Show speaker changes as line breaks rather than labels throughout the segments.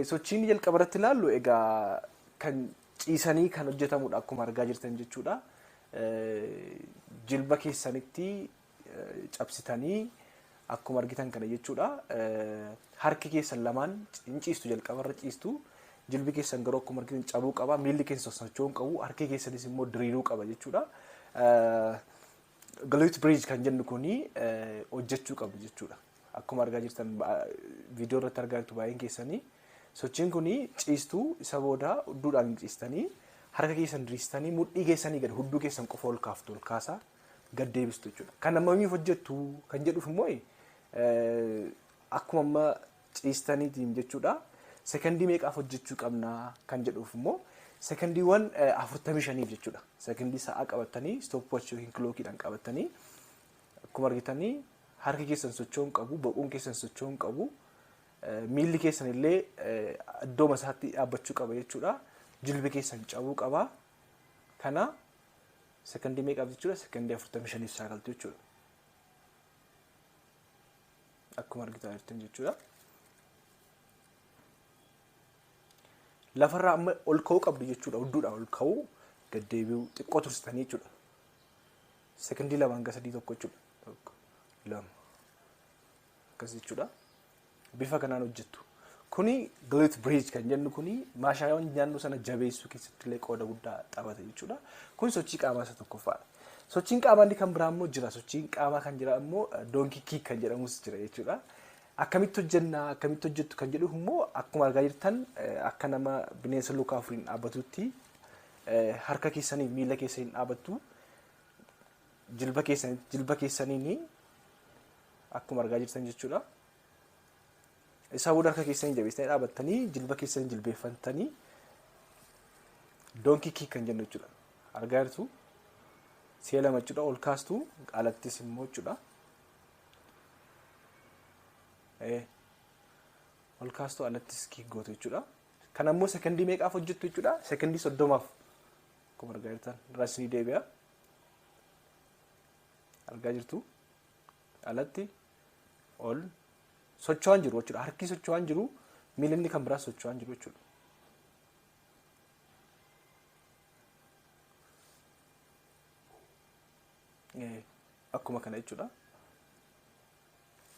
Sochiin jalqaba irratti ilaallu egaa kan ciisanii kan hojjetamudha akkuma argaa jirtan jechuudha. Jilba keessanitti cabsitanii akkuma argitan kana jechuudha. Harki keessan lamaan hin ciistu, jalqabarra ciistu. Jilbi keessan garuu akkuma argitan cabuu qaba. Miilli keessan socho'uu hin qabu. Harki keessanis immoo diriiruu qaba jechuudha. Glute bridge kan jennu kuni hojjechuu qabu jechuudha. Akkuma argaa jirtan, viidiyoo irratti argaa jirtu baay'een keessanii. Sochiin kuni ciistuu, isa booda hudduudhaan ciistanii, harka keessan diriirsitanii, mudhii keessanii gad hudduu keessan qofa ol kaaftu, ol kaasaa gad deebistu jechuudha. Kan ammamiif hojjettu kan jedhuuf immoo akkuma amma ciistaniitiin jechuudha. Sekondii meeqaaf hojjechuu qabna kan jedhuuf immoo sekondiiwwan 45f jechuudha. Sekondii sa'aa qabatanii, stopwatch yookiin clockiidhaan qabatanii, akkuma argitanii harki keessan socho'uu hin qabu, boquun keessan socho'uu hin qabu, miilli keessan illee iddooma isaatti dhaabbachuu qaba jechuudha. Jilbi keessan cabuu qaba. Kana sekondii meeqaaf jechuudha? Sekondii 45f shaakaltu jechuudha. Akkuma argitaa jirtan jechuudha. Lafarraa amma ol ka'uu qabdu jechuudha. Hudduudhaan ol ka'uu, gad deebi'uu, xiqqoo tursitanii jechuudha. Sekondii 2 hanga 3, 1 jechuudha. 1, 2, akkas jechuudha. Bifa kanaan hojjettu. Kuni glute bridge kan jennu kuni maashaawwan nyaannu sana jabeessuu keessatti illee qooda guddaa taphata jechuudha. Kun sochii qaamaa isa tokkoffaadha. Sochiin qaamaa inni kan biraa immoo jira. Sochiin qaamaa kan jira immoo donkey kick kan jedhamus jira jechuudha. Akkamitti hojjennaa, akkamitti hojjettu kan jedhu immoo akkuma argaa jirtan akka nama bineensa luka afuriin dhaabbatutti harka keessanii miila keessaniin dhaabattu. Jilba keessanii, jilba keessaniin akkuma argaa jirtan jechuudha. Isaa booda harka keessanii jabeessitanii dhaabattanii, jilba keessanii jilbeeffattanii donkey kick kan jennu jechuudha. Argaa jirtu, si'a lama jechuudha, ol kaastu, alattis immoo jechuudha. Ol kaastu, alattis kick gootu jechuudha. Kan ammoo sekondii meeqaaf hojjettu jechuudha? Sekondii 30f akkuma argaa jirtan irraas ni deebi'a. Argaa jirtu, alatti ol socho'aan jiru jechuudha. Harki socho'aan jiru, miilli inni kan biraas socho'aan jiru jechuudha. Akkuma kana jechuudha.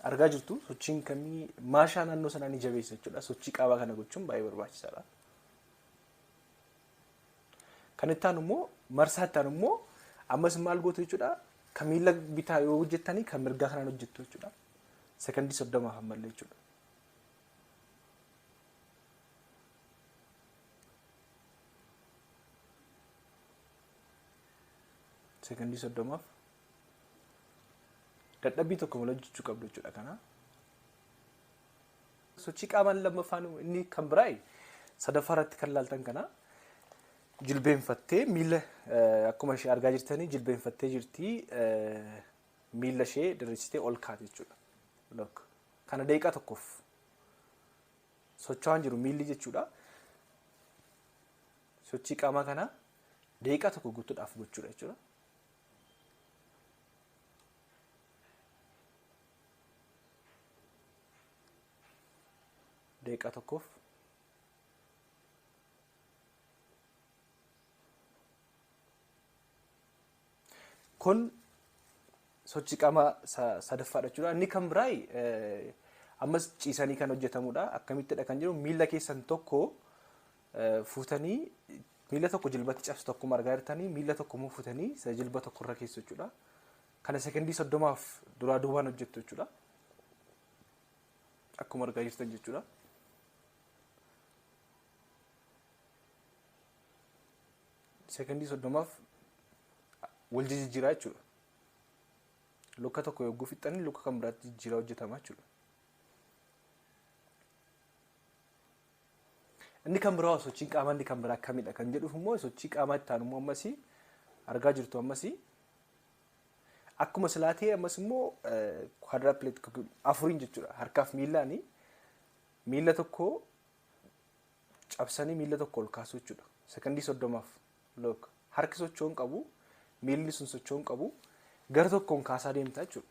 Argaa jirtu, sochiin kamii maashaa naannoo sanaa ni jabeessa jechuudha. Sochii qaamaa kana gochuun baay'ee barbaachisaadha. Kan itti aanu immoo, marsaa itti aanu immoo ammas maal gootu jechuudha? Kan miila bitaa yoo hojjettanii kan mirgaa kanaan hojjettu jechuudha. Sekondii 30f ammallee jechuudha. Sekondii 30f dadhabbii tokko malee hojjechuu qabdu jechuudha kana. Sochii qaamaan lammaffaan inni kan biraa sadaffaa irratti kan laaltan kana jilbeenfattee miila akkuma ishee argaa jirtanii jilbeenfattee jirti, miila ishee diriirsitee ol kaate jechuudha. Look. Kana daqiiqaa tokkoof socho'aan jiru miilli jechuudha. Sochii qaamaa kana daqiiqaa tokko guutuudhaaf gochuudha jechuudha. Daqiiqaa tokkoof. Kun sochii qaamaa sadaffaadha jechuudha. Inni kan biraa ammas ciisanii kan hojjetamudha. Akkamittidha kan jedhu, miila keessan tokko fuutanii, miila tokko jilbatti cabsitu akkuma argaa jirtanii, miila tokko immoo fuutanii isa jilba tokko irra keessu jechuudha. Kana sekondii 30f duraa duubaan hojjettu jechuudha. Akkuma argaa jirtan jechuudha. Sekondii 30f wal jijjiiraa jechuudha. Luka tokko yogguu fixxanii luka kan biraatti jijjiiraa hojjetama jechuudha. Inni kan biraa, sochiin qaamaa inni kan biraa akkamidha kan jedhuuf immoo, sochii qaamaa itti aanu immoo ammasii argaa jirtu, ammasii akkuma silaa ta'e ammas immoo quadruplet afuriin jechuudha. Harkaaf miillaanii miila tokko cabsanii miila tokko ol kaasuu jechuudha. Sekondii 30f, look, harki socho'uu hin qabu, miilli sun socho'uu hin qabu, gara tokkoon kaasaa deemta jechuudha.